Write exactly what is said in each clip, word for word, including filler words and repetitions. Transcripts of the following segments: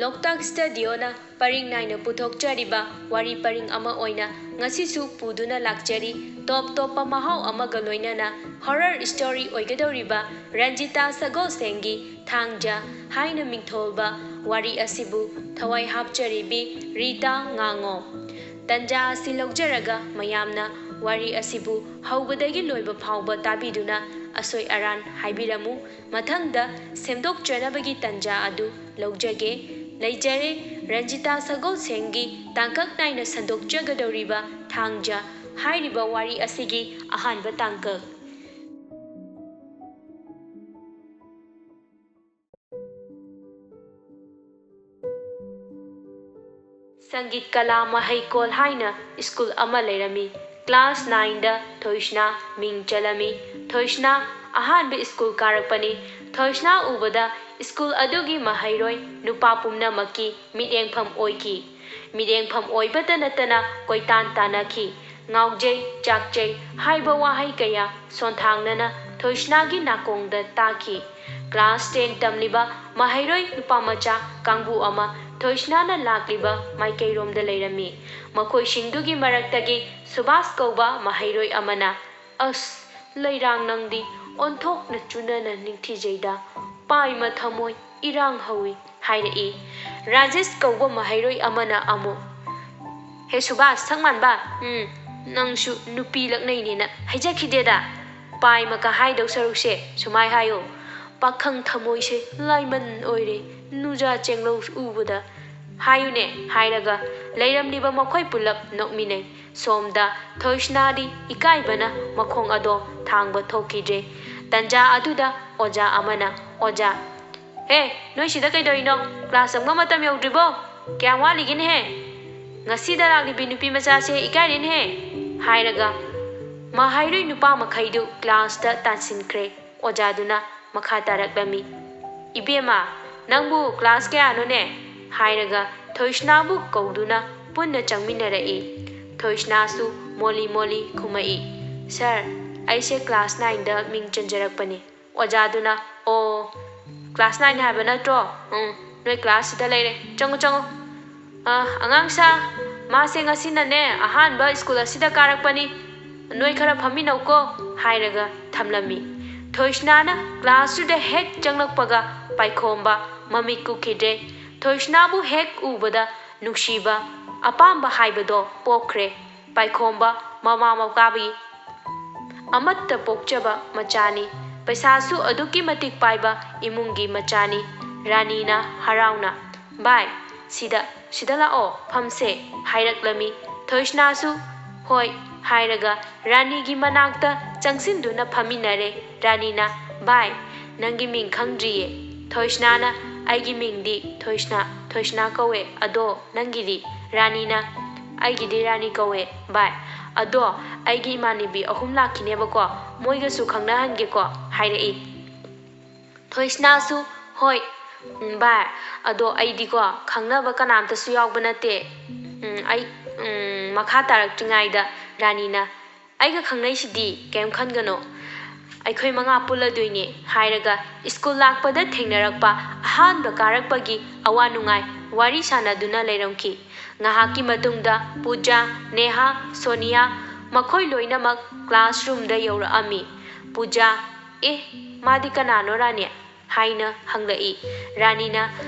ꯂꯣꯛꯇꯥꯛ ꯁ꯭ꯇꯨꯗꯤꯑꯣꯅ ꯄꯔꯤꯡ ꯅꯥꯏꯅ ꯄꯨꯊꯣꯛꯆꯔꯤꯕ ꯋꯥꯔꯤ ꯄꯔꯤꯡ ꯑꯃ ꯑꯣꯏꯅ ꯉꯁꯤꯁꯨ ꯄꯨꯗꯨꯅ ꯂꯥꯛꯆꯔꯤ꯫ ꯇꯣꯞ ꯇꯣꯞꯄ ꯃꯍꯥꯎ ꯑꯃꯒ ꯂꯣꯏꯅꯅ ꯍꯣꯔꯔ ꯁ꯭ꯇꯣꯔꯤ ꯑꯣꯏꯒꯗꯧꯔꯤꯕ ꯔꯟꯖꯤꯇꯥ ꯁꯒꯣꯜꯁꯦꯡꯒꯤ ꯊꯥꯡꯖ ꯍꯥꯏꯅ ꯃꯤꯡꯊꯣꯜꯕ ꯋꯥꯔꯤ ꯑꯁꯤꯕꯨ ꯊꯋꯥꯏ ꯍꯥꯞꯆꯔꯤꯕꯤ ꯔꯤꯇꯥ ꯉꯥꯉꯣꯝ꯫ ꯇꯟꯖꯥ ꯑꯁꯤ ꯂꯧꯖꯔꯒ ꯃꯌꯥꯝꯅ ꯋꯥꯔꯤ ꯑꯁꯤꯕꯨ ꯍꯧꯕꯗꯒꯤ ꯂꯣꯏꯕ ꯐꯥꯎꯕ ꯇꯥꯕꯤꯗꯨꯅ ꯑꯁꯣꯏ ꯑꯔꯥꯟ ꯍꯥꯏꯕꯤꯔꯝꯃꯨ꯫ ꯃꯊꯪꯗ ꯁꯦꯝꯗꯣꯛꯆꯅꯕꯒꯤ ꯇꯟꯖꯥ ꯑꯗꯨ ꯂꯧꯖꯒꯦ꯫ ꯂꯩꯖꯔꯦ, ꯔꯟꯖꯤꯇꯥ ꯁꯒꯣꯜꯁꯦꯡꯒꯤ ꯇꯥꯡꯀꯛ ꯅꯥꯏꯅ ꯁꯟꯗꯣꯛꯆꯒꯗꯧꯔꯤꯕ ꯊꯥꯡꯖ ꯍꯥꯏꯔꯤꯕ ꯋꯥꯔꯤ ꯑꯁꯤꯒꯤ ꯑꯍꯥꯟꯕ ꯇꯥꯡꯀꯛ꯫ ꯁꯪꯒꯤꯠ ꯀꯂꯥ ꯃꯍꯩꯀꯣꯜ ꯍꯥꯏꯅ ꯁ꯭ꯀꯨꯜ ꯑꯃ ꯂꯩꯔꯝꯃꯤ꯫ ꯀ꯭ꯂꯥꯁ ꯅꯥꯏꯟꯗ ꯊꯣꯏꯁꯅꯥ ꯃꯤꯡ ꯆꯜꯂꯝꯃꯤ꯫ ꯊꯣꯏꯁꯅꯥ ꯑꯍꯥꯟꯕ ꯁ꯭ꯀꯨꯜ ꯀꯥꯔꯛꯄꯅꯤ꯫ ꯊꯣꯏꯁꯅꯥ ꯎꯕꯗ ꯁ꯭ꯀꯨꯜ ꯑꯗꯨꯒꯤ ꯃꯍꯩꯔꯣꯏ ꯅꯨꯄꯥ ꯄꯨꯝꯅꯃꯛꯀꯤ ꯃꯤꯠꯌꯦꯡꯐꯝ ꯑꯣꯏꯈꯤ꯫ ꯃꯤꯠꯌꯦꯡꯐꯝ ꯑꯣꯏꯕꯇ ꯅꯠꯇꯅ ꯀꯣꯏꯇꯥꯟ ꯇꯥꯟꯅꯈꯤ꯫ ꯉꯥꯎꯖꯩ, ꯆꯥꯛꯆꯩ ꯍꯥꯏꯕ ꯋꯥꯍꯩ ꯀꯌꯥ ꯁꯣꯟꯊꯥꯡꯅꯅ ꯊꯣꯏꯁꯅꯥꯒꯤ ꯅꯥꯀꯣꯡꯗ ꯇꯥꯈꯤ꯫ ꯀ꯭ꯂꯥꯁ ꯇꯦꯟ ꯇꯝꯂꯤꯕ ꯃꯍꯩꯔꯣꯏ ꯅꯨꯄꯥꯃꯆꯥ ꯀꯥꯡꯕꯨ ꯑꯃ ꯊꯣꯏꯁꯅꯥꯅ ꯂꯥꯛꯂꯤꯕ ꯃꯥꯏꯀꯩꯔꯣꯝꯗ ꯂꯩꯔꯝꯃꯤ꯫ ꯃꯈꯣꯏꯁꯤꯡꯗꯨꯒꯤ ꯃꯔꯛꯇꯒꯤ ꯁꯨꯕꯥꯁ ꯀꯧꯕ ꯃꯍꯩꯔꯣꯏ ꯑꯃꯅ, "ꯑꯁ, ꯂꯩꯔꯥꯡ ꯅꯪꯗꯤ ꯑꯣꯟꯊꯣꯛꯅ ꯆꯨꯅꯅ ꯅꯤꯡꯊꯤꯖꯩꯗ, ꯄꯥꯏꯃ ꯊꯃꯣꯏ ꯏꯔꯥꯡ ꯍꯧꯏ" ꯍꯥꯏꯔꯛꯏ꯫ ꯔꯥꯖꯦꯁ ꯀꯧꯕ ꯃꯍꯩꯔꯣꯏ ꯑꯃꯅ ꯑꯃꯨꯛ, "ꯍꯦ ꯁꯨꯕꯥꯁ, ꯁꯛ ꯃꯥꯟꯕ, ꯎꯝ, ꯅꯪꯁꯨ ꯅꯨꯄꯤ ꯂꯛꯅꯩꯅꯦꯅ ꯍꯥꯏꯖꯈꯤꯗꯦꯗ꯫ ꯄꯥꯏꯃꯀ ꯍꯥꯏꯗꯧ ꯁꯔꯨꯛꯁꯦ ꯁꯨꯃꯥꯏ ꯍꯥꯏꯌꯣ, 'ꯄꯥꯈꯪ ꯊꯃꯣꯏꯁꯦ ꯂꯥꯏꯃꯟ ꯑꯣꯏꯔꯦ, ꯅꯨꯖꯥ ꯆꯦꯡꯂꯧ ꯎꯕꯗ' ꯍꯥꯏꯌꯨꯅꯦ" ꯍꯥꯏꯔꯒ ꯂꯩꯔꯝꯂꯤꯕ ꯃꯈꯣꯏ ꯄꯨꯂꯞ ꯅꯣꯛꯃꯤꯟꯅꯩ꯫ ꯁꯣꯝꯗ ꯊꯣꯏꯁꯅꯥꯗꯤ ꯏꯀꯥꯏꯕꯅ ꯃꯈꯣꯡ ꯑꯗꯣ ꯊꯥꯡꯕ ꯊꯣꯛꯈꯤꯗ꯭ꯔꯦ꯫ ꯇꯟꯖꯥ ꯑꯗꯨꯗ ꯑꯣꯖꯥ ꯑꯃꯅ, "ꯑꯣꯖꯥ, ꯍꯦ, ꯅꯣꯏ ꯁꯤꯗ ꯀꯩꯗꯧꯔꯤꯅꯣ? ꯀ꯭ꯂꯥꯁ ꯆꯪꯕ ꯃꯇꯝ ꯌꯧꯗ꯭ꯔꯤꯕꯣ? ꯀꯌꯥꯝ ꯋꯥꯠꯂꯤꯒꯦꯅꯦꯍꯦ? ꯉꯁꯤꯗ ꯂꯥꯛꯂꯤꯕꯤ ꯅꯨꯄꯤ ꯃꯆꯥꯁꯦ ꯏꯀꯥꯏꯔꯦꯅꯦꯍꯦ" ꯍꯥꯏꯔꯒ ꯃꯍꯩꯔꯣꯏ ꯅꯨꯄꯥ ꯃꯈꯩꯗꯨ ꯀ꯭ꯂꯥꯁꯇ ꯇꯥꯟꯁꯤꯟꯈ꯭ꯔꯦ꯫ ꯑꯣꯖꯥꯗꯨꯅ ꯃꯈꯥ ꯇꯥꯔꯛꯂꯝꯃꯤ, "ꯏꯕꯦꯝꯃ, ꯅꯪꯕꯨ ꯀ꯭ꯂꯥꯁ ꯀꯌꯥꯅꯣꯅꯦ?" ꯍꯥꯏꯔꯒ ꯊꯣꯏꯁꯅꯥꯕꯨ ꯀꯧꯗꯨꯅ ꯄꯨꯟꯅ ꯆꯪꯃꯤꯟꯅꯔꯛꯏ꯫ ꯊꯣꯏꯁꯅꯥꯁꯨ ꯃꯣꯜꯂꯤ ꯃꯣꯜꯂꯤ ꯈꯨꯝꯃꯛꯏ, "ꯁꯥꯔ, ꯑꯩꯁꯦ ꯀ꯭ꯂꯥꯁ ꯅꯥꯏꯟꯗ ꯃꯤꯡ ꯆꯟꯖꯔꯛꯄꯅꯤ"꯫ ꯑꯣꯖꯥꯗꯨꯅ, "ꯑꯣ, ꯀ꯭ꯂꯥꯁ ꯅꯥꯏꯟ ꯍꯥꯏꯕ ꯅꯠꯇ꯭ꯔꯣ? ꯎꯝ, ꯅꯣꯏ ꯀ꯭ꯂꯥꯁꯁꯤꯗ ꯂꯩꯔꯦ꯫ ꯆꯪꯉꯨ, ꯆꯪꯉꯨ꯫ "ꯑ, ꯑꯉꯥꯡ ꯁꯥ, ꯃꯥꯁꯦ ꯉꯁꯤꯅꯅꯦ ꯑꯍꯥꯟꯕ ꯁ꯭ꯀꯨꯜ ꯑꯁꯤꯗ ꯀꯥꯔꯛꯄꯅꯤ꯫ ꯅꯣꯏ ꯈꯔ ꯐꯝꯃꯤꯟꯅꯧꯀꯣ," ꯍꯥꯏꯔꯒ ꯊꯝꯂꯝꯃꯤ꯫ ꯊꯣꯏꯁꯅꯥꯅ ꯀ꯭ꯂꯥꯁꯇꯨꯗ ꯍꯦꯛ ꯆꯪꯂꯛꯄꯒ ꯄꯥꯏꯈꯣꯝꯕ ꯃꯃꯤꯠ ꯀꯨꯠꯈꯤꯗ꯭ꯔꯦ꯫ ꯊꯣꯏꯁꯅꯥꯕꯨ ꯍꯦꯛ ꯎꯕꯗ ꯅꯨꯡꯁꯤꯕ, ꯑꯄꯥꯝꯕ ꯍꯥꯏꯕꯗꯣ ꯄꯣꯛꯈ꯭ꯔꯦ꯫ ꯄꯥꯏꯈꯣꯝꯕ ꯃꯃꯥ ꯃꯄꯥꯒꯤ ꯑꯃꯠꯇ ꯄꯣꯛꯆꯕ ꯃꯆꯥꯅꯤ꯫ ꯄꯩꯁꯥꯁꯨ ꯑꯗꯨꯛꯀꯤ ꯃꯇꯤꯛ ꯄꯥꯏꯕ ꯏꯃꯨꯡꯒꯤ ꯃꯆꯥꯅꯤ꯫ ꯔꯥꯅꯤꯅ ꯍꯔꯥꯎꯅ, "ꯚꯥꯏ, ꯁꯤꯗ, ꯁꯤꯗ ꯂꯥꯛꯑꯣ, ꯐꯝꯁꯦ," ꯍꯥꯏꯔꯛꯂꯝꯃꯤ꯫ ꯊꯣꯏꯁꯅꯥꯁꯨ "ꯍꯣꯏ" ꯍꯥꯏꯔꯒ ꯔꯥꯅꯤꯒꯤ ꯃꯅꯥꯛꯇ ꯆꯪꯁꯤꯟꯗꯨꯅ ꯐꯝꯃꯤꯟꯅꯔꯦ꯫ ꯔꯥꯅꯤꯅ, "ꯚꯥꯏ, ꯅꯪꯒꯤ ꯃꯤꯡ ꯈꯪꯗ꯭ꯔꯤꯌꯦ?" ꯊꯣꯏꯁꯅꯥꯅ, "ꯑꯩꯒꯤ ꯃꯤꯡꯗꯤ ꯊꯣꯏꯁꯅꯥ, ꯊꯣꯏꯁꯅꯥ ꯀꯧꯋꯦ꯫ ꯑꯗꯣ ꯅꯪꯒꯤꯗꯤ?" ꯔꯥꯅꯤꯅ, "ꯑꯩꯒꯤꯗꯤ ꯔꯥꯅꯤ ꯀꯧꯋꯦ, ꯚꯥꯏ꯫ ꯑꯗꯣ ꯑꯩꯒꯤ ꯏꯃꯥꯟꯅꯕꯤ ꯑꯍꯨꯝ ꯂꯥꯛꯈꯤꯅꯦꯕꯀꯣ, ꯃꯣꯏꯒꯁꯨ ꯈꯪꯅꯍꯟꯒꯦꯀꯣ," ꯍꯥꯏꯔꯛꯏ꯫ ꯊꯣꯏꯁꯅꯥꯁꯨ, "ꯍꯣꯏ, ꯎꯝ, ꯚꯥꯏ, ꯑꯗꯣ ꯑꯩꯗꯤꯀꯣ ꯈꯪꯅꯕ ꯀꯅꯥꯝꯇꯁꯨ ꯌꯥꯎꯕ ꯅꯠꯇꯦ꯫ ꯎꯝ, ꯑꯩ, ꯎꯝ," ꯃꯈꯥ ꯇꯥꯔꯛꯇ꯭ꯔꯤꯉꯩꯗ ꯔꯥꯅꯤꯅ, "ꯑꯩꯒ ꯈꯪꯅꯩꯁꯤꯗꯤ, ꯀꯩꯝ ꯈꯟꯒꯅꯣ꯫ ꯑꯩꯈꯣꯏ ꯃꯉꯥ ꯄꯨꯜꯂꯗꯣꯏꯅꯦ," ꯍꯥꯏꯔꯒ ꯁ꯭ꯀꯨꯜ ꯂꯥꯛꯄꯗ ꯊꯦꯡꯅꯔꯛꯄ, ꯑꯍꯥꯟꯕ ꯀꯥꯔꯛꯄꯒꯤ ꯑꯋꯥ ꯅꯨꯡꯉꯥꯏ ꯋꯥꯔꯤ ꯁꯥꯟꯅꯗꯨꯅ ꯂꯩꯔꯝꯈꯤ꯫ ꯉꯥꯏꯍꯥꯛꯀꯤ ꯃꯇꯨꯡꯗ ꯄꯨꯖꯥ, ꯅꯦꯍꯥ, ꯁꯣꯅꯤꯌꯥ ꯃꯈꯣꯏ ꯂꯣꯏꯅꯃꯛ ꯀ꯭ꯂꯥꯁꯔꯨꯝꯗ ꯌꯧꯔꯛꯑꯝꯃꯤ꯫ ꯄꯨꯖꯥ, "ꯑꯦ, ꯃꯥꯗꯤ ꯀꯅꯥꯅꯣ ꯔꯥꯅꯤ?" ꯍꯥꯏꯅ ꯍꯪꯂꯛꯏ꯫ ꯔꯥꯅꯤꯅ,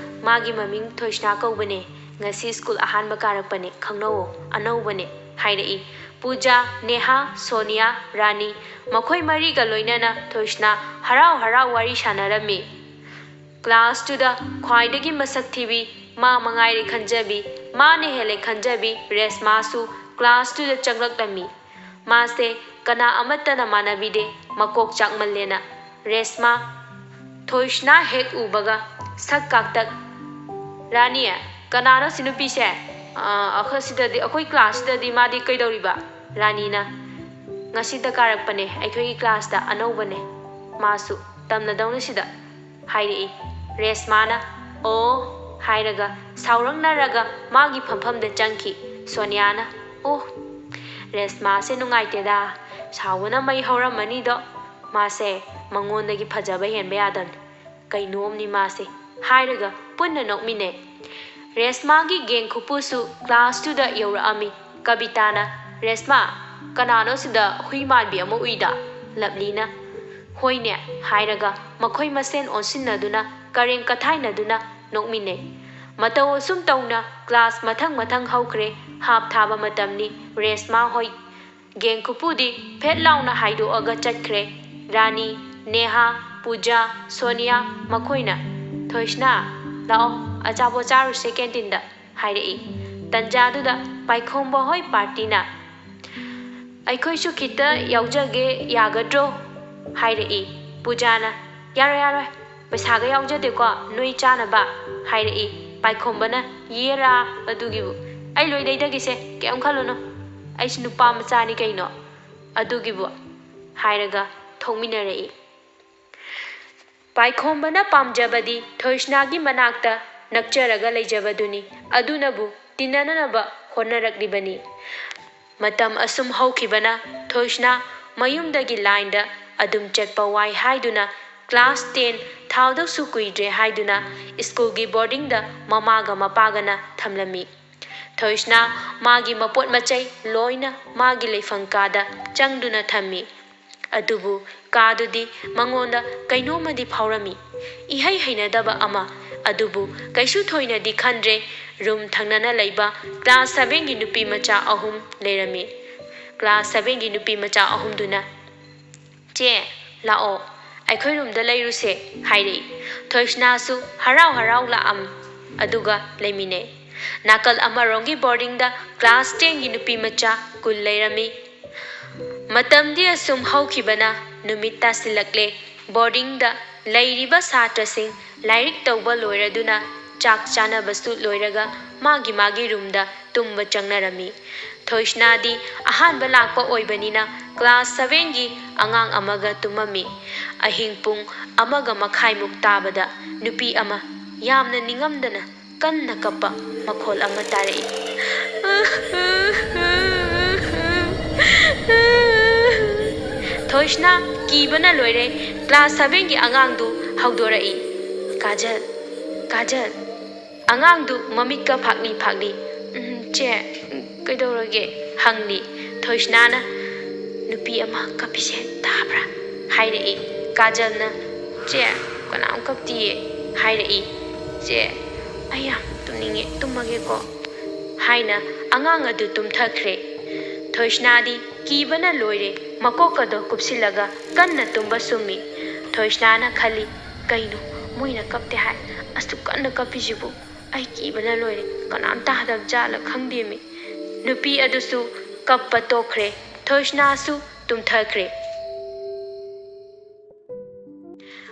"ꯃꯥꯒꯤ ꯃꯃꯤꯡ ꯊꯣꯏꯁꯅꯥ ꯀꯧꯕꯅꯦ꯫ ꯉꯁꯤ ꯁ꯭ꯀꯨꯜ ꯑꯍꯥꯟꯕ ꯀꯥꯔꯛꯄꯅꯦ, ꯈꯪꯅꯧꯑꯣ, ꯑꯅꯧꯕꯅꯦ," ꯍꯥꯏꯔꯛꯏ꯫ ꯄꯨꯖꯥ, ꯅꯦꯍꯥ, ꯁꯣꯅꯤꯌꯥ, ꯔꯥꯅꯤ ꯃꯈꯣꯏ ꯃꯔꯤꯒ ꯂꯣꯏꯅꯅ ꯊꯣꯏꯁꯅꯥ ꯍꯔꯥꯎ ꯍꯔꯥꯎ ꯋꯥꯔꯤ ꯁꯥꯟꯅꯔꯝꯃꯤ꯫ ꯀ꯭ꯂꯥꯁꯇꯨꯗ ꯈ꯭ꯋꯥꯏꯗꯒꯤ ꯃꯁꯛ ꯊꯤꯕꯤ, ꯃꯥ ꯃꯉꯥꯏꯔꯦ ꯈꯟꯖꯕꯤ, ꯃꯥꯅ ꯍꯦꯜꯂꯦ ꯈꯟꯖꯕꯤ ꯔꯦꯁꯃꯥꯁꯨ ꯀ꯭ꯂꯥꯁꯇꯨꯗ ꯆꯪꯂꯛꯂꯝꯃꯤ꯫ ꯃꯥꯁꯦ ꯀꯅꯥ ꯑꯃꯠꯇꯅ ꯃꯥꯟꯅꯕꯤꯗꯦ, ꯃꯀꯣꯛ ꯆꯥꯛꯃꯜꯂꯦꯅ꯫ ꯔꯦꯁꯃꯥ, ꯊꯣꯏꯁꯅꯥ ꯍꯦꯛ ꯎꯕꯒ ꯁꯛ ꯀꯥꯛꯇꯛ꯫ "ꯔꯥꯅꯤ, ꯀꯅꯥꯅꯣ ꯁꯤ ꯅꯨꯄꯤꯁꯦ? ꯑ, ꯑꯩꯈꯣꯏ ꯁꯤꯗꯗꯤ, ꯑꯩꯈꯣꯏ ꯀ꯭ꯂꯥꯁꯁꯤꯗꯗꯤ ꯃꯥꯗꯤ ꯀꯩꯗꯧꯔꯤꯕ?" ꯔꯥꯅꯤꯅ, "ꯉꯁꯤꯇ ꯀꯥꯔꯛꯄꯅꯦ, ꯑꯩꯈꯣꯏꯒꯤ ꯀ꯭ꯂꯥꯁꯇ ꯑꯅꯧꯕꯅꯦ꯫ ꯃꯥꯁꯨ ꯇꯝꯅꯗꯧꯅꯤ ꯁꯤꯗ," ꯍꯥꯏꯔꯛꯏ꯫ ꯔꯦꯁꯃꯥꯅ "ꯑꯣ" ꯍꯥꯏꯔꯒ ꯁꯥꯎꯔꯛꯅꯔꯒ ꯃꯥꯒꯤ ꯐꯝꯐꯝꯗ ꯆꯪꯈꯤ꯫ ꯁꯣꯅꯤꯌꯥꯅ, "ꯑꯣ, ꯔꯦꯁꯃꯥꯁꯦ ꯅꯨꯡꯉꯥꯏꯇꯦꯗ, ꯁꯥꯎꯕꯅ ꯃꯩ ꯍꯧꯔꯝꯃꯅꯤꯗꯣ꯫ ꯃꯥꯁꯦ ꯃꯉꯣꯟꯗꯒꯤ ꯐꯖꯕ ꯍꯦꯟꯕ ꯌꯥꯗꯕꯅꯤ꯫ ꯀꯩꯅꯣꯝꯅꯤ ꯃꯥꯁꯦ꯫ ꯍꯥꯏꯔꯒ ꯄꯨꯟꯅ ꯅꯣꯛꯃꯤꯟꯅꯩ꯫ ꯔꯦꯁꯃꯥꯒꯤ ꯒꯦꯡ ꯈꯨꯄꯨꯁꯨ ꯀ꯭ꯂꯥꯁꯇꯨꯗ ꯌꯧꯔꯛꯑꯝꯃꯤ꯫ ꯀꯕꯤꯇꯥꯅ, "ꯔꯦꯁꯃꯥ, ꯀꯅꯥꯅꯣ ꯁꯤꯗ ꯍꯨꯏ ꯃꯥꯟꯕꯤ ꯑꯃ ꯎꯏꯗ?" ꯂꯞꯂꯤꯅ, "ꯍꯣꯏꯅꯦ" ꯍꯥꯏꯔꯒ ꯃꯈꯣꯏ ꯃꯁꯦꯟ ꯑꯣꯟꯁꯤꯟꯅꯗꯨꯅ ꯀꯔꯦꯝ ꯀꯊꯥꯏꯅꯗꯨꯅ ꯅꯣꯛꯃꯤꯟꯅꯩ꯫ ꯃꯇꯧ ꯑꯁꯨꯝ ꯇꯧꯅ ꯀ꯭ꯂꯥꯁ ꯃꯊꯪ ꯃꯊꯪ ꯍꯧꯈ꯭ꯔꯦ꯫ ꯍꯥꯞ ꯊꯥꯕ ꯃꯇꯝꯅꯤ꯫ ꯔꯦꯁꯃꯥ ꯍꯣꯏ ꯒꯦꯡ ꯈꯨꯄꯨꯗꯤ ꯐꯦꯠ ꯂꯥꯎꯅ ꯍꯥꯏꯗꯣꯛꯑꯒ ꯆꯠꯈ꯭ꯔꯦ꯫ ꯔꯥꯅꯤ, ꯅꯦꯍꯥ, ꯄꯨꯖꯥ, ꯁꯣꯅꯤꯌꯥ ꯃꯈꯣꯏꯅ, "ꯊꯣꯏꯁꯅꯥ, ꯂꯥꯛꯑꯣ, ꯑꯆꯥꯄꯣꯠ ꯆꯥꯔꯨꯁꯦ ꯀꯦꯟꯇꯤꯟꯗ" ꯍꯥꯏꯔꯛꯏ꯫ ꯇꯟꯖꯥꯗꯨꯗ ꯄꯥꯏꯈꯣꯝꯕ ꯍꯣꯏ ꯄꯥꯔꯇꯤꯅ, "ꯑꯩꯈꯣꯏꯁꯨ ꯈꯤꯇ ꯌꯥꯎꯖꯒꯦ ꯌꯥꯒꯗ꯭ꯔꯣ?" ꯍꯥꯏꯔꯛꯏ꯫ ꯄꯨꯖꯥꯅ, "ꯌꯥꯔꯣꯏ, ꯌꯥꯔꯣꯏ, ꯄꯩꯁꯥꯒ ꯌꯥꯎꯖꯗꯦꯀꯣ, ꯅꯣꯏ ꯆꯥꯅꯕ" ꯍꯥꯏꯔꯛꯏ꯫ ꯄꯥꯏꯈꯣꯝꯕꯅ, "ꯌꯦꯔꯥ ꯑꯗꯨꯒꯤꯕꯨ, ꯑꯩ ꯂꯣꯏ ꯂꯩꯗꯒꯤꯁꯦ, ꯀꯩꯝ ꯈꯜꯂꯨꯅꯨ, ꯑꯩꯁꯨ ꯅꯨꯄꯥ ꯃꯆꯥꯅꯤ ꯀꯩꯅꯣ ꯑꯗꯨꯒꯤꯕꯨ" ꯍꯥꯏꯔꯒ ꯊꯣꯛꯃꯤꯟꯅꯔꯛꯏ꯫ ꯄꯥꯏꯈꯣꯝꯕꯅ ꯄꯥꯝꯖꯕꯗꯤ ꯊꯣꯏꯁꯅꯥꯒꯤ ꯃꯅꯥꯛꯇ ꯅꯛꯆꯔꯒ ꯂꯩꯖꯕꯗꯨꯅꯤ꯫ ꯑꯗꯨꯅꯕꯨ ꯇꯤꯟꯅꯅꯅꯕ ꯍꯣꯠꯅꯔꯛꯂꯤꯕꯅꯤ꯫ ꯃꯇꯝ ꯑꯁꯨꯝ ꯍꯧꯈꯤꯕꯅ ꯊꯣꯏꯁꯅꯥ ꯃꯌꯨꯝꯗꯒꯤ ꯂꯥꯏꯟꯗ ꯑꯗꯨꯝ ꯆꯠꯄ ꯋꯥꯏ ꯍꯥꯏꯗꯨꯅ ꯀ꯭ꯂꯥꯁ ꯇꯦꯟ ꯊꯥꯎꯗꯧꯁꯨ ꯀꯨꯏꯗ꯭ꯔꯦ ꯍꯥꯏꯗꯨꯅ ꯁ꯭ꯀꯨꯜꯒꯤ ꯕꯣꯔꯗꯤꯡꯗ ꯃꯃꯥꯒ ꯃꯄꯥꯒꯅ ꯊꯝꯂꯝꯃꯤ꯫ ꯊꯣꯏꯁꯅꯥ ꯃꯥꯒꯤ ꯃꯄꯣꯠ ꯃꯆꯩ ꯂꯣꯏꯅ ꯃꯥꯒꯤ ꯂꯩꯐꯝ ꯀꯥꯗ ꯆꯪꯗꯨꯅ ꯊꯝꯃꯤ꯫ ꯑꯗꯨꯕꯨ ꯀꯥꯗꯨꯗꯤ ꯃꯉꯣꯟꯗ ꯀꯩꯅꯣꯝꯃꯗꯤ ꯐꯥꯎꯔꯝꯃꯤ, ꯏꯍꯩ ꯍꯩꯅꯗꯕ ꯑꯃ꯫ ꯑꯗꯨꯕꯨ ꯀꯩꯁꯨ ꯊꯣꯏꯅꯗꯤ ꯈꯟꯗ꯭ꯔꯦ꯫ ꯔꯨꯝ ꯊꯪꯅꯅ ꯂꯩꯕ ꯀ꯭ꯂꯥꯁ ꯁꯚꯦꯟꯒꯤ ꯅꯨꯄꯤ ꯃꯆꯥ ꯑꯍꯨꯝ ꯂꯩꯔꯝꯃꯤ꯫ ꯀ꯭ꯂꯥꯁ ꯁꯚꯦꯟꯒꯤ ꯅꯨꯄꯤ ꯃꯆꯥ ꯑꯍꯨꯝꯗꯨꯅ, "ꯆꯦ, ꯂꯥꯛꯑꯣ, ꯑꯩꯈꯣꯏ ꯔꯨꯝꯗ ꯂꯩꯔꯨꯁꯦ" ꯍꯥꯏꯔꯛꯏ꯫ ꯊꯣꯏꯁꯅꯥꯁꯨ ꯍꯔꯥꯎ ꯍꯔꯥꯎ ꯂꯥꯛꯑꯝ, ꯑꯗꯨꯒ ꯂꯩꯃꯤꯟꯅꯩ꯫ ꯅꯥꯀꯜ ꯑꯃꯔꯣꯝꯒꯤ ꯕꯣꯔꯗꯤꯡꯗ ꯀ꯭ꯂꯥꯁ ꯇꯦꯟꯒꯤ ꯅꯨꯄꯤ ꯃꯆꯥ ꯀꯨꯟ ꯂꯩꯔꯝꯃꯤ꯫ ꯃꯇꯝꯗꯤ ꯑꯁꯨꯝ ꯍꯧꯈꯤꯕꯅ ꯅꯨꯃꯤꯠ ꯇꯥꯁꯤꯜꯂꯛꯂꯦ꯫ ꯕꯣꯔꯗꯤꯡꯗ ꯂꯩꯔꯤꯕ ꯁꯥꯇ꯭ꯔꯁꯤꯡ ꯂꯥꯏꯔꯤꯛ ꯇꯧꯕ ꯂꯣꯏꯔꯗꯨꯅ ꯆꯥꯛ ꯆꯥꯅꯕꯁꯨ ꯂꯣꯏꯔꯒ ꯃꯥꯒꯤ ꯃꯥꯒꯤ ꯔꯨꯝꯗ ꯇꯨꯝꯕ ꯆꯪꯅꯔꯝꯃꯤ꯫ ꯊꯣꯏꯁꯅꯥꯗꯤ ꯑꯍꯥꯟꯕ ꯂꯥꯛꯄ ꯑꯣꯏꯕꯅꯤꯅ ꯀ꯭ꯂꯥꯁ ꯁꯚꯦꯟꯒꯤ ꯑꯉꯥꯡ ꯑꯃꯒ ꯇꯨꯝꯃꯝꯃꯤ꯫ ꯑꯍꯤꯡ ꯄꯨꯡ ꯑꯃꯒ ꯃꯈꯥꯏꯃꯨꯛ ꯇꯥꯕꯗ ꯅꯨꯄꯤ ꯑꯃ ꯌꯥꯝꯅ ꯅꯤꯡꯉꯝꯗꯅ ꯀꯟꯅ ꯀꯞꯄ ꯃꯈꯣꯜ ꯑꯃ ꯇꯥꯔꯛꯏ꯫ ꯊꯣꯏꯁꯅꯥ ꯀꯤꯕꯅ ꯂꯣꯏꯔꯦ꯫ ꯀ꯭ꯂꯥꯁ ꯁꯚꯦꯟꯒꯤ ꯑꯉꯥꯡꯗꯨ ꯍꯧꯗꯣꯔꯛꯏ꯫ "ꯀꯥꯖꯜ, ꯀꯥꯖꯜ, ꯑꯉꯥꯡꯗꯨ ꯃꯃꯤꯠꯀ ꯐꯥꯛꯂꯤ ꯐꯥꯛꯂꯤ, "ꯎꯝ, ꯆꯦ, ꯀꯩꯗꯧꯔꯒꯦ?" ꯍꯪꯂꯤ꯫ ꯊꯣꯏꯁꯅꯥꯅ, "ꯅꯨꯄꯤ ꯑꯃ ꯀꯞꯄꯤꯁꯦ ꯇꯥꯕ꯭ꯔꯥ?" ꯍꯥꯏꯔꯛꯏ꯫ ꯀꯥꯖꯜꯅ, "ꯆꯦ, ꯀꯅꯥꯝ ꯀꯞꯇꯤꯌꯦ" ꯍꯥꯏꯔꯛꯏ꯫ "ꯆꯦ, ꯑꯩ ꯌꯥꯝ ꯇꯨꯝꯅꯤꯡꯉꯦ, ꯇꯨꯝꯃꯒꯦꯀꯣ" ꯍꯥꯏꯅ ꯑꯉꯥꯡ ꯑꯗꯨ ꯇꯨꯝꯊꯈ꯭ꯔꯦ꯫ ꯊꯣꯏꯁꯅꯥꯗꯤ ꯀꯤꯕꯅ ꯂꯣꯏꯔꯦ, ꯃꯀꯣꯛꯀꯗꯣ ꯀꯨꯞꯁꯤꯜꯂꯒ ꯀꯟꯅ ꯇꯨꯝꯕ ꯁꯨꯝꯃꯤ꯫ ꯊꯣꯏꯁꯅꯥꯅ ꯈꯜꯂꯤ, "ꯀꯩꯅꯣ, ꯃꯣꯏꯅ ꯀꯞꯇꯦ ꯍꯥꯏ, ꯑꯁꯨꯛ ꯀꯟꯅ ꯀꯞꯄꯤꯁꯤꯕꯨ? ꯑꯩ ꯀꯤꯕꯅ ꯂꯣꯏꯔꯦ, ꯀꯅꯥꯝ ꯇꯥꯗꯕ ꯖꯥꯠꯂ ꯈꯪꯗꯦꯃꯤ"꯫ ꯅꯨꯄꯤ ꯑꯗꯨꯁꯨ ꯀꯞꯄ ꯇꯣꯛꯈ꯭ꯔꯦ, ꯊꯣꯏꯁꯅꯥꯁꯨ ꯇꯨꯝꯊꯈ꯭ꯔꯦ꯫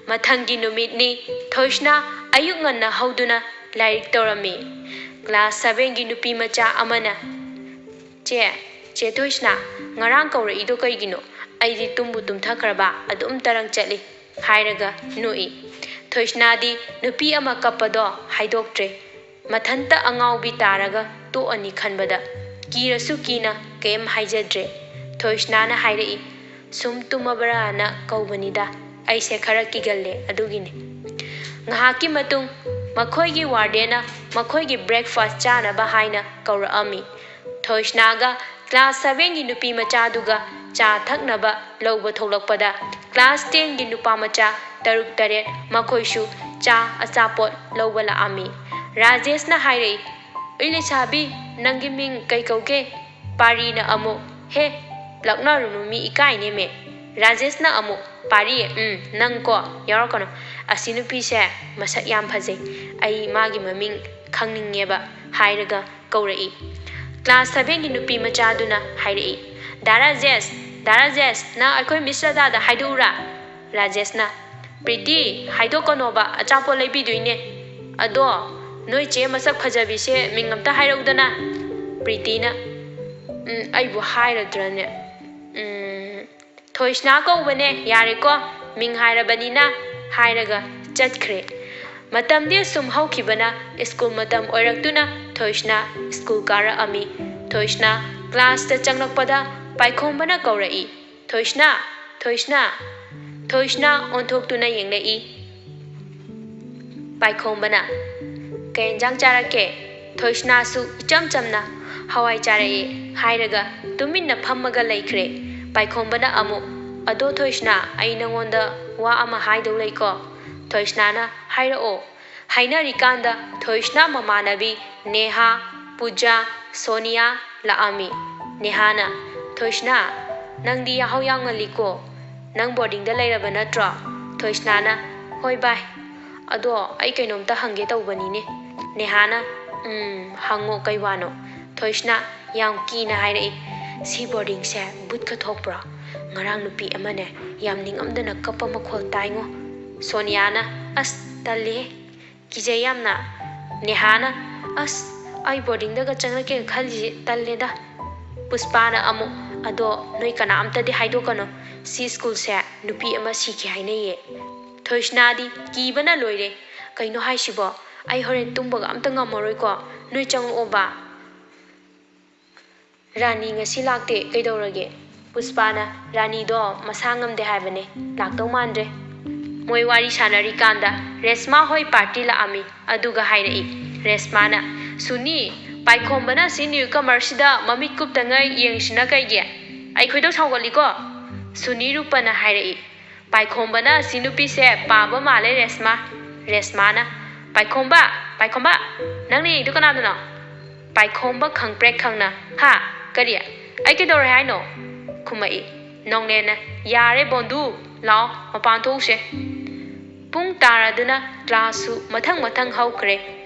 ꯃꯊꯪꯒꯤ ꯅꯨꯃꯤꯠꯅꯤ꯫ ꯊꯣꯏꯁꯅꯥ ꯑꯌꯨꯛ ꯉꯟꯅ ꯍꯧꯗꯨꯅ ꯂꯥꯏꯔꯤꯛ ꯇꯧꯔꯝꯃꯤ꯫ ꯀ꯭ꯂꯥꯁ ꯁꯚꯦꯟꯒꯤ ꯅꯨꯄꯤ ꯃꯆꯥ ꯑꯃꯅ, "ꯆꯦ, ꯆꯦ ꯊꯣꯏꯁꯅꯥ, ꯉꯔꯥꯡ ꯀꯧꯔꯛꯏꯗꯣ ꯀꯩꯒꯤꯅꯣ? ꯑꯩꯗꯤ ꯇꯨꯝꯕꯨ ꯇꯨꯝꯊꯈ꯭ꯔꯕ, ꯑꯗꯨꯝ ꯇꯔꯪ ꯆꯠꯂꯤ" ꯍꯥꯏꯔꯒ ꯅꯣꯛꯏ꯫ ꯊꯣꯏꯁꯅꯥꯗꯤ ꯅꯨꯄꯤ ꯑꯃ ꯀꯞꯄꯗꯣ ꯍꯥꯏꯗꯣꯛꯇ꯭ꯔꯦ꯫ ꯃꯊꯟꯇ ꯑꯉꯥꯎꯕꯤ ꯇꯥꯔꯒ ꯇꯣꯛꯑꯅꯤ ꯈꯟꯕꯗ ꯀꯤꯔꯁꯨ ꯀꯤꯅ ꯀꯩꯝ ꯍꯥꯏꯖꯗ꯭ꯔꯦ꯫ ꯊꯣꯏꯁꯅꯥꯅ ꯍꯥꯏꯔꯛꯏ, "ꯁꯨꯝ ꯇꯨꯝꯃꯕ꯭ꯔꯥꯅ ꯀꯧꯕꯅꯤꯗ, ꯑꯩꯁꯦ ꯈꯔ ꯀꯤꯒꯜꯂꯦ ꯑꯗꯨꯒꯤꯅꯤ"꯫ ꯉꯥꯏꯍꯥꯛꯀꯤ ꯃꯇꯨꯡ ꯃꯈꯣꯏꯒꯤ ꯋꯥꯔꯗꯦꯟꯅ ꯃꯈꯣꯏꯒꯤ ꯕ꯭ꯔꯦꯛꯐꯥꯁ ꯆꯥꯅꯕ ꯍꯥꯏꯅ ꯀꯧꯔꯛꯑꯝꯃꯤ꯫ ꯊꯣꯏꯁꯅꯥꯒ ꯀ꯭ꯂꯥꯁ ꯁꯚꯦꯟꯒꯤ ꯅꯨꯄꯤ ꯃꯆꯥꯗꯨꯒ ꯆꯥ ꯊꯛꯅꯕ ꯂꯧꯕ ꯊꯣꯛꯂꯛꯄꯗ ꯀ꯭ꯂꯥꯁ ꯇꯦꯟꯒꯤ ꯅꯨꯄꯥ ꯃꯆꯥ ꯇꯔꯨꯛ ꯇꯔꯦꯠ ꯃꯈꯣꯏꯁꯨ ꯆꯥ ꯑꯆꯥꯄꯣꯠ ꯂꯧꯕ ꯂꯥꯛꯑꯝꯃꯤ꯫ ꯔꯥꯖꯦꯁꯅ ꯍꯥꯏꯔꯛꯏ, "ꯑꯩ ꯂꯩꯁꯥꯕꯤ, ꯅꯪꯒꯤ ꯃꯤꯡ ꯀꯩ ꯀꯧꯒꯦ?" ꯄꯥꯔꯤꯅ ꯑꯃꯨꯛ, "ꯍꯦ, ꯂꯛꯅꯔꯨꯅꯨ, ꯃꯤ ꯏꯀꯥꯏꯅꯦꯃꯦ"꯫ ꯔꯥꯖꯦꯁꯅ ꯑꯃꯨꯛ, "ꯄꯥꯔꯤ, ꯎꯝ, ꯅꯪ ꯀꯣ, ꯌꯥꯎꯔꯛꯀꯅꯨ꯫ ꯑꯁꯤ ꯅꯨꯄꯤꯁꯦ ꯃꯁꯛ ꯌꯥꯝ ꯐꯖꯩ, ꯑꯩ ꯃꯥꯒꯤ ꯃꯃꯤꯡ ꯈꯪꯅꯤꯡꯉꯦꯕ" ꯍꯥꯏꯔꯒ ꯀꯧꯔꯛꯏ꯫ ꯀ꯭ꯂꯥꯁ ꯁꯚꯦꯟꯒꯤ ꯅꯨꯄꯤ ꯃꯆꯥꯗꯨꯅ ꯍꯥꯏꯔꯛꯏ, "ꯗꯥ ꯔꯥꯖꯦꯁ, ꯗꯥ ꯔꯥꯖꯦꯁ, ꯅꯪ ꯑꯩꯈꯣꯏ ꯃꯤꯁ ꯔꯥꯙꯥꯗ ꯍꯥꯏꯗꯣꯛꯎꯔꯥ?" ꯔꯥꯖꯦꯁꯅ, "ꯄ꯭ꯔꯤꯇꯤ, ꯍꯥꯏꯗꯣꯛꯀꯅꯣꯕ, ꯑꯆꯥꯄꯣꯠ ꯂꯩꯕꯤꯗꯣꯏꯅꯦ꯫ ꯑꯗꯣ, ꯅꯣꯏ ꯆꯦ ꯃꯁꯛ ꯐꯖꯕꯤꯁꯦ ꯃꯤꯡ ꯑꯝꯇ ꯍꯥꯏꯔꯛꯎꯗꯅ"꯫ ꯄ꯭ꯔꯤꯇꯤꯅ, "ꯎꯝ, ꯑꯩꯕꯨ ꯍꯥꯏꯔꯗ꯭ꯔꯅꯦ? ꯎꯝ, ꯊꯣꯏꯁꯅꯥ ꯀꯧꯕꯅꯦ, ꯌꯥꯔꯦꯀꯣ, ꯃꯤꯡ ꯍꯥꯏꯔꯕꯅꯤꯅ" ꯍꯥꯏꯔꯒ ꯆꯠꯈ꯭ꯔꯦ꯫ ꯃꯇꯝꯗꯤ ꯁꯨꯝ ꯍꯧꯈꯤꯕꯅ ꯁ꯭ꯀꯨꯜ ꯃꯇꯝ ꯑꯣꯏꯔꯛꯇꯨꯅ ꯊꯣꯏꯁꯅꯥ ꯁ꯭ꯀꯨꯜ ꯀꯥꯔꯛꯑꯝꯃꯤ꯫ ꯊꯣꯏꯁꯅꯥ ꯀ꯭ꯂꯥꯁꯇ ꯆꯪꯂꯛꯄꯗ ꯄꯥꯏꯈꯣꯝꯕꯅ ꯀꯧꯔꯛꯏ, "ꯊꯣꯏꯁꯅꯥ! ꯊꯣꯏꯁꯅꯥ!" ꯊꯣꯏꯁꯅꯥ ꯑꯣꯟꯊꯣꯛꯇꯨꯅ ꯌꯦꯡꯂꯛꯏ꯫ ꯄꯥꯏꯈꯣꯝꯕꯅ, "ꯀꯩ ꯌꯦꯟꯖꯥꯡ ꯆꯥꯔꯛꯀꯦ?" ꯊꯣꯏꯁꯅꯥꯁꯨ ꯏꯆꯝ ꯆꯝꯅ, "ꯍꯋꯥꯏ ꯆꯥꯔꯛꯑꯦ" ꯍꯥꯏꯔꯒ ꯇꯨꯃꯤꯟꯅ ꯐꯝꯃꯒ ꯂꯩꯈ꯭ꯔꯦ꯫ ꯄꯥꯏꯈꯣꯝꯕꯅ ꯑꯃꯨꯛ, "ꯑꯗꯣ ꯊꯣꯏꯁꯅꯥ, ꯑꯩ ꯅꯉꯣꯟꯗ ꯋꯥ ꯑꯃ ꯍꯥꯏꯗꯧ ꯂꯩꯀꯣ?" ꯊꯣꯏꯁꯅꯥꯅ, "ꯍꯥꯏꯔꯛꯑꯣ"꯫ ꯍꯥꯏꯅꯔꯤꯀꯥꯟꯗ ꯊꯣꯏꯁꯅꯥ ꯃꯃꯥꯟꯅꯕꯤ ꯅꯦꯍꯥ, ꯄꯨꯖꯥ, ꯁꯣꯅꯤꯌꯥ ꯂꯥꯛꯑꯝꯃꯤ꯫ ꯅꯦꯍꯥꯅ, "ꯊꯣꯏꯁꯅꯥ, ꯅꯪꯗꯤ ꯌꯥꯍꯧ ꯌꯥꯝ ꯉꯜꯂꯤꯀꯣ꯫ ꯅꯪ ꯕꯣꯔꯗꯤꯡꯗ ꯂꯩꯔꯕ ꯅꯠꯇ꯭ꯔꯣ?" ꯊꯣꯏꯁꯅꯥꯅ, "ꯍꯣꯏ ꯚꯥꯏ꯫ ꯑꯗꯣ ꯑꯩ ꯀꯩꯅꯣꯝꯇ ꯍꯪꯒꯦ ꯇꯧꯕꯅꯤꯅꯦ꯫" ꯅꯦꯍꯥꯅ, "ꯎꯝ, ꯍꯪꯉꯣ, ꯀꯩ ꯋꯥꯅꯣ?" ꯊꯣꯏꯁꯅꯥ ꯌꯥꯝ ꯀꯤꯅ ꯍꯥꯏꯔꯛꯏ, "ꯁꯤ ꯕꯣꯔꯗꯤꯡꯁꯦ ꯚꯨꯠꯀ ꯊꯣꯛꯄ꯭ꯔꯣ? ꯉꯔꯥꯡ ꯅꯨꯄꯤ ꯑꯃꯅꯦ ꯌꯥꯝ ꯅꯤꯡꯉꯝꯗꯅ ꯀꯞꯄ ꯃꯈꯣꯜ ꯇꯥꯏꯉꯣ꯫" ꯁꯣꯅꯤꯌꯥꯅ, "ꯑꯁ, ꯇꯜꯂꯤꯍꯦ, ꯀꯤꯖꯩ ꯌꯥꯝꯅ꯫" ꯅꯦꯍꯥꯅ, "ꯑꯁ, ꯑꯩ ꯕꯣꯔꯗꯤꯡꯗꯒ ꯆꯪꯉꯛꯀꯦꯅ ꯈꯜꯂꯤꯁꯦ ꯇꯜꯂꯦꯗ꯫" ꯄꯨꯁꯄꯥꯅ ꯑꯃꯨꯛ, "ꯑꯗꯣ ꯅꯣꯏ ꯀꯅꯥꯝꯇꯗꯤ ꯍꯥꯏꯗꯣꯛꯀꯅꯣ, ꯁꯤ ꯁ꯭ꯀꯨꯜꯁꯦ ꯅꯨꯄꯤ ꯑꯃ ꯁꯤꯈꯤ ꯍꯥꯏꯅꯩꯌꯦ꯫" ꯊꯣꯏꯁꯅꯥꯗꯤ ꯀꯤꯕꯅ ꯂꯣꯏꯔꯦ꯫ "ꯀꯩꯅꯣ ꯍꯥꯏꯁꯤꯕꯣ? ꯑꯩ ꯍꯣꯔꯦꯟ ꯇꯨꯝꯕꯒ ꯑꯝꯇ ꯉꯝꯃꯔꯣꯏꯀꯣ꯫ ꯅꯣꯏ ꯆꯪꯉꯛꯑꯣꯕ꯫" "ꯔꯥꯅꯤ ꯉꯁꯤ ꯂꯥꯛꯇꯦ, ꯀꯩꯗꯧꯔꯒꯦ?" ꯄꯨꯁꯄꯥꯅ, "ꯔꯥꯅꯤꯗꯣ ꯃꯁꯥ ꯉꯝꯗꯦ ꯍꯥꯏꯕꯅꯦ, ꯂꯥꯛꯇꯧ ꯃꯥꯟꯗ꯭ꯔꯦ꯫" ꯃꯣꯏ ꯋꯥꯔꯤ ꯁꯥꯟꯅꯔꯤꯀꯥꯟꯗ ꯔꯦꯁꯃꯥ ꯍꯣꯏ ꯄꯥꯔꯇꯤ ꯂꯥꯛꯑꯝꯃꯤ꯫ ꯑꯗꯨꯒ ꯍꯥꯏꯔꯛꯏ, ꯔꯦꯁꯃꯥꯅ, "ꯁꯨꯅꯤ, ꯄꯥꯏꯈꯣꯝꯕꯅ ꯁꯤ ꯅ꯭ꯌꯨ ꯀꯃꯔꯁꯤꯗ ꯃꯃꯤꯠ ꯀꯨꯞꯇꯉꯩ ꯌꯦꯡꯁꯤꯅ ꯀꯩꯒꯤ? ꯑꯩ ꯈꯣꯏꯗꯧ ꯁꯥꯎꯒꯠꯂꯤꯀꯣ꯫" ꯁꯨꯅꯤ ꯔꯨꯄꯅ ꯍꯥꯏꯔꯛꯏ, "ꯄꯥꯏꯈꯣꯝꯕꯅ ꯁꯤ ꯅꯨꯄꯤꯁꯦ ꯄꯥꯝꯕ ꯃꯥꯜꯂꯦ ꯔꯦꯁꯃꯥ꯫" ꯔꯦꯁꯃꯥꯅ, "ꯄꯥꯏꯈꯣꯝꯕ, ꯄꯥꯏꯈꯣꯝꯕ, ꯅꯪꯅ ꯌꯦꯡꯉꯤꯗꯣ ꯀꯅꯥꯗꯅꯣ?" ꯄꯥꯏꯈꯣꯝꯕ ꯈꯪꯄ꯭ꯔꯦꯛ ꯈꯪꯅ, "ꯍꯥ? ꯀꯔꯤ? ꯑꯩ ꯀꯩꯗꯧꯔꯦ ꯍꯥꯏꯅꯣ?" ꯈꯨꯝꯃꯛꯏ꯫ ꯅꯣꯡꯅꯦꯅ, "ꯌꯥꯔꯦ ꯕꯣꯟꯗꯨ, ꯂꯥꯛꯑꯣ, ꯃꯄꯥꯟ ꯊꯣꯛꯎꯁꯦ꯫" ꯄꯨꯡ ꯇꯥꯔꯗꯨꯅ ꯀ꯭ꯂꯥꯁꯁꯨ ꯃꯊꯪ ꯃꯊꯪ ꯍꯧꯈ꯭ꯔꯦ꯫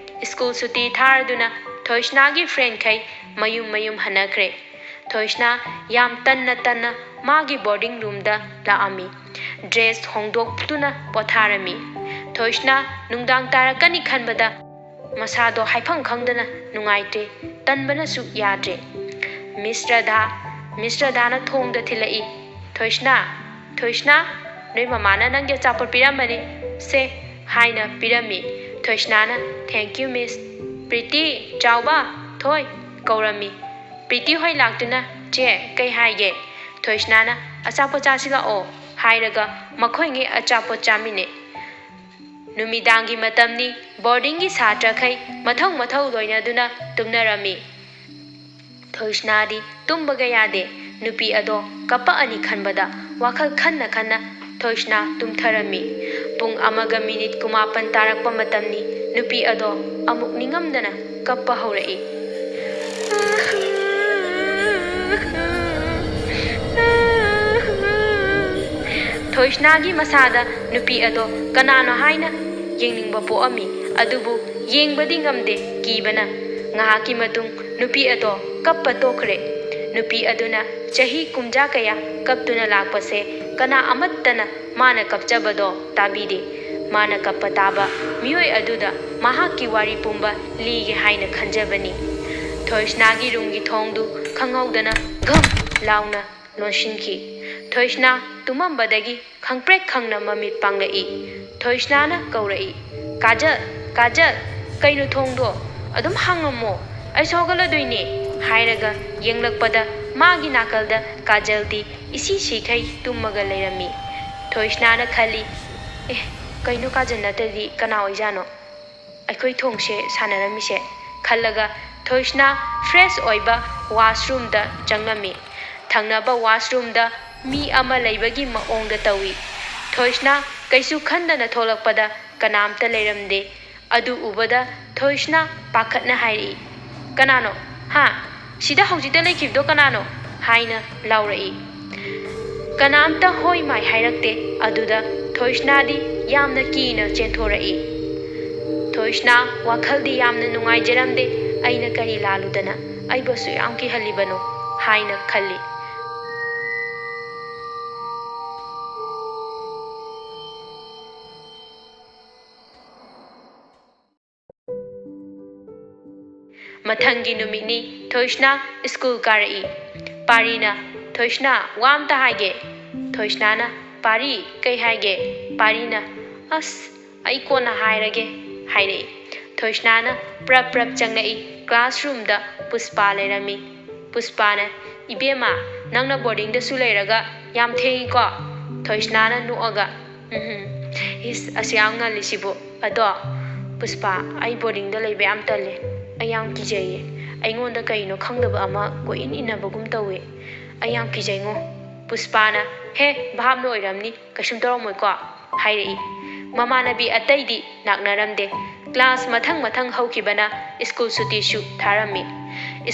ꯁ꯭ꯀꯨꯜ ꯁꯨꯇꯤ ꯊꯥꯔꯗꯨꯅ ꯊꯣꯏꯁꯅꯥꯒꯤ ꯐ꯭ꯔꯦꯟꯈꯩ ꯃꯌꯨꯝ ꯃꯌꯨꯝ ꯍꯟꯅꯈ꯭ꯔꯦ꯫ ꯊꯣꯏꯁꯅꯥ ꯌꯥꯝ ꯇꯟꯅ ꯇꯟꯅ ꯃꯥꯒꯤ ꯕꯣꯔꯗꯤꯡ ꯔꯨꯝꯗ ꯂꯥꯛꯑꯝꯃꯤ꯫ ꯗ꯭ꯔꯦꯁ ꯍꯣꯡꯗꯣꯛꯇꯨꯅ ꯄꯣꯊꯥꯔꯝꯃꯤ꯫ ꯊꯣꯏꯁꯅꯥ ꯅꯨꯡꯗꯥꯡ ꯇꯥꯔꯛꯀꯅꯤ ꯈꯟꯕꯗ ꯃꯁꯥꯗꯣ ꯍꯥꯏꯐꯝ ꯈꯪꯗꯅ ꯅꯨꯡꯉꯥꯏꯇ꯭ꯔꯦ, ꯇꯟꯕꯅꯁꯨ ꯌꯥꯗ꯭ꯔꯦ꯫ ꯃꯤꯁ ꯔꯥꯙꯥ, ꯃꯤꯁ ꯔꯥꯙꯥꯅ ꯊꯣꯡꯗ ꯊꯤꯜꯂꯛꯏ꯫ "ꯊꯣꯏꯁꯅꯥ, ꯊꯣꯏꯁꯅꯥ, ꯅꯣꯏ ꯃꯃꯥꯅ ꯅꯪꯒꯤ ꯑꯆꯥꯄꯣꯠ ꯄꯤꯔꯝꯕꯅꯤ, ꯁꯦ" ꯍꯥꯏꯅ ꯄꯤꯔꯝꯃꯤ꯫ ꯊꯣꯏꯁꯅꯥꯅ, "Thank you, miss꯫" "ꯄ꯭ꯔꯤꯇꯤ, ꯆꯥꯎꯕ, ꯊꯣꯏ" ꯀꯧꯔꯝꯃꯤ꯫ ꯄ꯭ꯔꯤꯇꯤ ꯍꯣꯏ ꯂꯥꯛꯇꯨꯅ, "ꯆꯦ, ꯀꯩ ꯍꯥꯏꯒꯦ?" ꯊꯣꯏꯁꯅꯥꯅ, "ꯑꯆꯥꯄꯣꯠ ꯆꯥꯁꯤ ꯂꯥꯛꯑꯣ" ꯍꯥꯏꯔꯒ ꯃꯈꯣꯏꯉꯩ ꯑꯆꯥꯄꯣꯠ ꯆꯥꯃꯤꯟꯅꯩ꯫ ꯅꯨꯃꯤꯗꯥꯡꯒꯤ ꯃꯇꯝꯅꯤ꯫ ꯕꯣꯔꯗꯤꯡꯒꯤ ꯁꯥꯇ꯭ꯔꯈꯩ ꯃꯊꯧ ꯃꯊꯧ ꯂꯣꯏꯅꯗꯨꯅ ꯇꯨꯝꯅꯔꯝꯃꯤ꯫ ꯊꯣꯏꯁꯅꯥꯗꯤ ꯇꯨꯝꯕꯒ ꯌꯥꯗꯦ꯫ ꯅꯨꯄꯤ ꯑꯗꯣ ꯀꯞꯄꯛꯑꯅꯤ ꯈꯟꯕꯗ ꯋꯥꯈꯜ ꯈꯟꯅ ꯈꯟꯅ ꯊꯣꯏꯁꯅꯥ ꯇꯨꯝꯊꯔꯝꯃꯤ꯫ ꯄꯨꯡ ꯑꯃꯒ ꯃꯤꯅꯤꯠ ꯀꯨꯟꯃꯥꯄꯟ ꯇꯥꯔꯛꯄ ꯃꯇꯝꯅꯤ꯫ ꯅꯨꯄꯤ ꯑꯗꯣ ꯑꯃꯨꯛ ꯅꯤꯡꯉꯝꯗꯅ ꯀꯞꯄ ꯍꯧꯔꯛꯏ꯫ ꯊꯣꯏꯁꯅꯥꯒꯤ ꯃꯁꯥꯗ ꯅꯨꯄꯤ ꯑꯗꯣ ꯀꯅꯥꯅꯣ ꯍꯥꯏꯅ ꯌꯦꯡꯅꯤꯡꯕ ꯄꯣꯛꯑꯝꯃꯤ꯫ ꯑꯗꯨꯕꯨ ꯌꯦꯡꯕꯗꯤ ꯉꯝꯗꯦ, ꯀꯤꯕꯅ꯫ ꯉꯥꯏꯍꯥꯛꯀꯤ ꯃꯇꯨꯡ ꯅꯨꯄꯤ ꯑꯗꯣ ꯀꯞꯄ ꯇꯣꯛꯈ꯭ꯔꯦ꯫ ꯅꯨꯄꯤ ꯑꯗꯨꯅ ꯆꯍꯤ ꯀꯨꯝꯖꯥ ꯀꯌꯥ ꯀꯞꯇꯨꯅ ꯂꯥꯛꯄꯁꯦ ꯀꯅꯥ ꯑꯃꯠꯇꯅ ꯃꯥꯅ ꯀꯞꯆꯕꯗꯣ ꯇꯥꯕꯤꯗꯦ꯫ ꯃꯥꯅ ꯀꯞꯄ ꯇꯥꯕ ꯃꯤꯑꯣꯏ ꯑꯗꯨꯗ ꯃꯍꯥꯛꯀꯤ ꯋꯥꯔꯤ ꯄꯨꯝꯕ ꯂꯤꯒꯦ ꯍꯥꯏꯅ ꯈꯟꯖꯕꯅꯤ꯫ ꯊꯣꯏꯁꯅꯥꯒꯤ ꯔꯨꯝꯒꯤ ꯊꯣꯡꯗꯨ ꯈꯪꯍꯧꯗꯅ ꯘꯝ ꯂꯥꯎꯅ ꯂꯣꯟꯁꯤꯟꯈꯤ꯫ ꯊꯣꯏꯁꯅꯥ ꯇꯨꯝꯃꯝꯕꯗꯒꯤ ꯈꯪꯄ꯭ꯔꯦꯛ ꯈꯪꯅ ꯃꯃꯤꯠ ꯄꯥꯡꯂꯛꯏ꯫ ꯊꯣꯏꯁꯅꯥꯅ ꯀꯧꯔꯛꯏ, "ꯀꯥꯖꯜ, ꯀꯥꯖꯜ, ꯀꯩꯅꯣ ꯊꯣꯡꯗꯣ ꯑꯗꯨꯝ ꯍꯥꯡꯉꯝꯃꯣ, ꯑꯩꯁꯨ ꯍꯧꯒꯠꯂꯗꯣꯏꯅꯦ" ꯍꯥꯏꯔꯒ ꯌꯦꯡꯂꯛꯄꯗ ꯃꯥꯒꯤ ꯅꯥꯀꯜꯗ ꯀꯥꯖꯜꯗꯤ ꯏꯁꯤ ꯁꯤꯈꯩ ꯇꯨꯝꯃꯒ ꯂꯩꯔꯝꯃꯤ꯫ ꯊꯣꯏꯁꯅꯥꯅ ꯈꯜꯂꯤ, "ꯑꯦ, ꯀꯩꯅꯣ ꯀꯥꯖꯜ ꯅꯠꯇ꯭ꯔꯗꯤ ꯀꯅꯥ ꯑꯣꯏꯖꯥꯠꯅꯣ?" ꯑꯩꯈꯣꯏ ꯊꯣꯡꯁꯦ ꯁꯥꯟꯅꯔꯝꯃꯤꯁꯦ ꯈꯜꯂꯒ ꯊꯣꯏꯁꯅꯥ ꯐ꯭ꯔꯦꯁ ꯑꯣꯏꯕ ꯋꯥꯁꯔꯨꯝꯗ ꯆꯪꯂꯝꯃꯤ꯫ ꯊꯪꯅꯕ ꯋꯥꯁꯔꯨꯝꯗ ꯃꯤ ꯑꯃ ꯂꯩꯕꯒꯤ ꯃꯑꯣꯡꯗ ꯇꯧꯏ꯫ ꯊꯣꯏꯁꯅꯥ ꯀꯩꯁꯨ ꯈꯟꯗꯅ ꯊꯣꯛꯂꯛꯄꯗ ꯀꯅꯥꯝꯇ ꯂꯩꯔꯝꯗꯦ꯫ ꯑꯗꯨ ꯎꯕꯗ ꯊꯣꯏꯁꯅꯥ ꯄꯥꯈꯠꯅ ꯍꯥꯏꯔꯛꯏ, "ꯀꯅꯥꯅꯣ? ꯍꯥ? ꯁꯤꯗ ꯍꯧꯖꯤꯛꯇ ꯂꯩꯈꯤꯕꯗꯣ ꯀꯅꯥꯅꯣ?" ꯍꯥꯏꯅ ꯂꯥꯎꯔꯛꯏ꯫ ꯀꯅꯥꯝꯇ ꯍꯣꯏ ꯃꯥꯏ ꯍꯥꯏꯔꯛꯇꯦ꯫ ꯑꯗꯨꯗ ꯊꯣꯏꯁꯅꯥꯗꯤ ꯌꯥꯝꯅ ꯀꯤꯅ ꯆꯦꯟꯊꯣꯔꯛꯏ꯫ ꯊꯣꯏꯁꯅꯥ ꯋꯥꯈꯜꯗꯤ ꯌꯥꯝꯅ ꯅꯨꯡꯉꯥꯏꯖꯔꯝꯗꯦ꯫ "ꯑꯩꯅ ꯀꯔꯤ ꯂꯥꯜꯂꯨꯗꯅ ꯑꯩꯕꯨ ꯑꯁꯨꯛ ꯌꯥꯝ ꯀꯤꯍꯜꯂꯤꯕꯅꯣ?" ꯍꯥꯏꯅ ꯈꯜꯂꯤ꯫ ꯃꯊꯪꯒꯤ ꯅꯨꯃꯤꯠꯅꯤ꯫ ꯊꯣꯏꯁꯅꯥ ꯁ꯭ꯀꯨꯜ ꯀꯥꯔꯛꯏ꯫ ꯄꯥꯔꯤꯅ, "ꯊꯣꯏꯁꯅꯥ, ꯋꯥ ꯑꯝꯇ ꯍꯥꯏꯒꯦ"꯫ ꯊꯣꯏꯁꯅꯥꯅ, "ꯄꯥꯔꯤ, ꯀꯩ ꯍꯥꯏꯒꯦ?" ꯄꯥꯔꯤꯅ, "ꯑꯁ, ꯑꯩ ꯀꯣꯟꯅ ꯍꯥꯏꯔꯒꯦ" ꯍꯥꯏꯔꯛꯏ꯫ ꯊꯣꯏꯁꯅꯥꯅ ꯄ꯭ꯔꯞ ꯄ꯭ꯔꯞ ꯆꯪꯂꯛꯏ꯫ ꯀ꯭ꯂꯥꯁꯔꯨꯝꯗ ꯄꯨꯁꯄꯥ ꯂꯩꯔꯝꯃꯤ꯫ ꯄꯨꯁꯄꯥꯅ, "ꯏꯕꯦꯝꯃ, ꯅꯪꯅ ꯕꯣꯔꯗꯤꯡꯗꯁꯨ ꯂꯩꯔꯒ ꯌꯥꯝ ꯊꯦꯡꯉꯤꯀꯣ?" ꯊꯣꯏꯁꯅꯥꯅ ꯅꯣꯛꯑꯒ, "ꯎꯝ, ꯏꯁ, ꯑꯁꯨꯛ ꯌꯥꯝ ꯉꯜꯂꯤꯁꯤꯕꯨ? ꯑꯗꯣ, ꯄꯨꯁꯄꯥ, ꯑꯩ ꯕꯣꯔꯗꯤꯡꯗ ꯂꯩꯕ ꯌꯥꯝ ꯇꯜꯂꯦ꯫ ꯑꯩ ꯌꯥꯝ ꯀꯤꯖꯩꯌꯦ꯫ ꯑꯩꯉꯣꯟꯗ ꯀꯩꯅꯣ ꯈꯪꯗꯕ ꯑꯃ ꯀꯣꯏꯏꯟ ꯏꯟꯅꯕꯒꯨꯝ ꯇꯧꯋꯦ꯫ ꯑꯩ ꯌꯥꯝ ꯀꯤꯖꯩꯉꯣ꯫ ꯄꯨꯁꯄꯥꯅ, "ꯍꯦ, ꯚꯥꯞꯅ ꯑꯣꯏꯔꯝꯅꯤ, ꯀꯩꯁꯨꯝ ꯇꯧꯔꯝꯃꯣꯏꯀꯣ?" ꯍꯥꯏꯔꯛꯏ꯫ ꯃꯃꯥꯟꯅꯕꯤ ꯑꯇꯩꯗꯤ ꯂꯥꯛꯅꯔꯝꯗꯦ꯫ ꯀ꯭ꯂꯥꯁ ꯃꯊꯪ ꯃꯊꯪ ꯍꯧꯈꯤꯕꯅ ꯁ꯭ꯀꯨꯜ ꯁꯨꯇꯤꯁꯨ ꯊꯥꯔꯝꯃꯤ꯫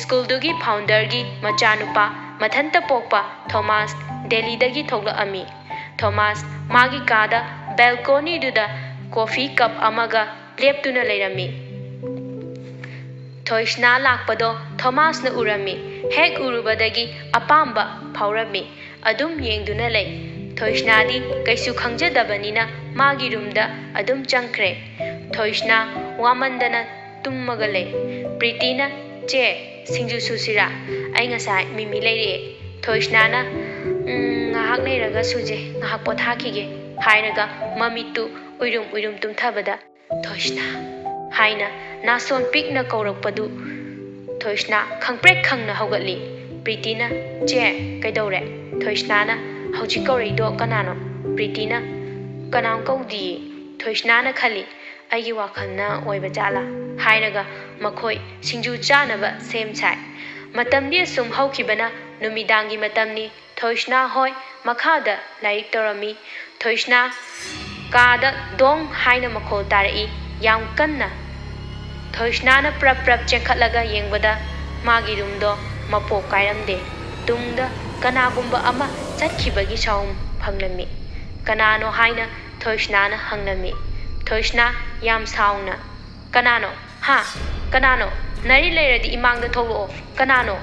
ꯁ꯭ꯀꯨꯜꯗꯨꯒꯤ ꯐꯥꯎꯟꯗꯔꯒꯤ ꯃꯆꯥꯅꯨꯄꯥ ꯃꯊꯟꯇ ꯄꯣꯛꯄ ꯊꯣꯃꯥꯁ ꯗꯦꯜꯂꯤꯗꯒꯤ ꯊꯣꯛꯂꯛꯑꯝꯃꯤ꯫ ꯊꯣꯃꯥꯁ ꯃꯥꯒꯤ ꯀꯥꯗ ꯕꯦꯜꯀꯣꯅꯤꯗꯨꯗ ꯀꯣꯐꯤ ꯀꯞ ꯑꯃꯒ ꯂꯦꯞꯇꯨꯅ ꯂꯩꯔꯝꯃꯤ꯫ ꯊꯣꯏꯁꯅꯥ ꯂꯥꯛꯄꯗꯣ ꯊꯣꯃꯥꯁꯅ ꯎꯔꯝꯃꯤ꯫ ꯍꯦꯛ ꯎꯔꯨꯕꯗꯒꯤ ꯑꯄꯥꯝꯕ ꯐꯥꯎꯔꯝꯃꯤ꯫ ꯑꯗꯨꯝ ꯌꯦꯡꯗꯨꯅ ꯂꯩ꯫ ꯊꯣꯏꯁꯅꯥꯗꯤ ꯀꯩꯁꯨ ꯈꯪꯖꯗꯕꯅꯤꯅ ꯃꯥꯒꯤ ꯔꯨꯝꯗ ꯑꯗꯨꯝ ꯆꯪꯈ꯭ꯔꯦ꯫ ꯊꯣꯏꯁꯅꯥ ꯋꯥꯃꯟꯗꯅ ꯇꯨꯝꯃꯒ ꯂꯩ꯫ ꯄ꯭ꯔꯤꯇꯤꯅ, "ꯆꯦ, ꯁꯤꯡꯖꯨ ꯁꯨꯁꯤꯔꯥ? ꯑꯩ ꯉꯁꯥꯏ ꯃꯤꯃꯤ ꯂꯩꯔꯛꯑꯦ꯫" ꯊꯣꯏꯁꯅꯥꯅ, "ꯎꯝ, ꯉꯥꯏꯍꯥꯛ ꯂꯩꯔꯒ ꯁꯨꯖꯦ, ꯉꯥꯏꯍꯥꯛ ꯄꯣꯊꯥꯈꯤꯒꯦ" ꯍꯥꯏꯔꯒ ꯃꯃꯤꯠꯇꯨ ꯎꯏꯔꯨꯝ ꯎꯏꯔꯨꯝ ꯇꯨꯝꯊꯕꯗ, "ꯊꯣꯏꯁꯅꯥ" ꯍꯥꯏꯅ ꯅꯥꯁꯣꯟ ꯄꯤꯛꯅ ꯀꯧꯔꯛꯄꯗꯨ ꯊꯣꯏꯁꯅꯥ ꯈꯪꯄ꯭ꯔꯦꯛ ꯈꯪꯅ ꯍꯧꯒꯠꯂꯤ꯫ ꯄ꯭ꯔꯤꯇꯤꯅ, "ꯆꯦ, ꯀꯩꯗꯧꯔꯦ?" ꯊꯣꯏꯁꯅꯥꯅ, "ꯍꯧꯖꯤꯛ ꯀꯧꯔꯛꯏꯗꯣ ꯀꯅꯥꯅꯣ?" ꯄ꯭ꯔꯤꯇꯤꯅ, "ꯀꯅꯥꯝ ꯀꯧꯗꯤꯌꯦ꯫" ꯊꯣꯏꯁꯅꯥꯅ ꯈꯜꯂꯤ, "ꯑꯩꯒꯤ ꯋꯥꯈꯜꯅ ꯑꯣꯏꯕ ꯖꯥꯠꯂꯥ?" ꯍꯥꯏꯔꯒ ꯃꯈꯣꯏ ꯁꯤꯡꯖꯨ ꯆꯥꯅꯕ ꯁꯦꯝ ꯁꯥꯏ꯫ ꯃꯇꯝꯗꯤ ꯑꯁꯨꯝ ꯍꯧꯈꯤꯕꯅ ꯅꯨꯃꯤꯗꯥꯡꯒꯤ ꯃꯇꯝꯅꯤ꯫ ꯊꯣꯏꯁꯅꯥ ꯍꯣꯏ ꯃꯈꯥꯗ ꯂꯥꯏꯔꯤꯛ ꯇꯧꯔꯝꯃꯤ꯫ ꯊꯣꯏꯁꯅꯥ ꯀꯥꯗ ꯗꯣꯡ ꯍꯥꯏꯅ ꯃꯈꯣꯜ ꯇꯥꯔꯛꯏ, ꯌꯥꯝ ꯀꯟꯅ꯫ ꯊꯣꯏꯁꯅꯥꯅ ꯄ꯭ꯔꯞ ꯄ꯭ꯔꯞ ꯆꯦꯟꯈꯠꯂꯒ ꯌꯦꯡꯕꯗ ꯃꯥꯒꯤ ꯔꯨꯝꯗꯣ ꯃꯄꯣꯞ ꯀꯥꯏꯔꯝꯗꯦ꯫ ꯇꯨꯡꯗ ꯀꯅꯥꯒꯨꯝꯕ ꯑꯃ ꯆꯠꯈꯤꯕꯒꯤ ꯁꯥꯎꯟ ꯐꯪꯂꯝꯃꯤ꯫ "ꯀꯅꯥꯅꯣ?" ꯍꯥꯏꯅ ꯊꯣꯏꯁꯅꯥꯅ ꯍꯪꯂꯝꯃꯤ꯫ ꯊꯣꯏꯁꯅꯥ ꯌꯥꯝ ꯁꯥꯎꯅ, "ꯀꯅꯥꯅꯣ? ꯍꯥ? ꯀꯅꯥꯅꯣ? ꯅꯔꯤ ꯂꯩꯔꯗꯤ ꯏꯃꯥꯡꯗ ꯊꯣꯛꯂꯛꯑꯣ꯫ ꯀꯅꯥꯅꯣ?"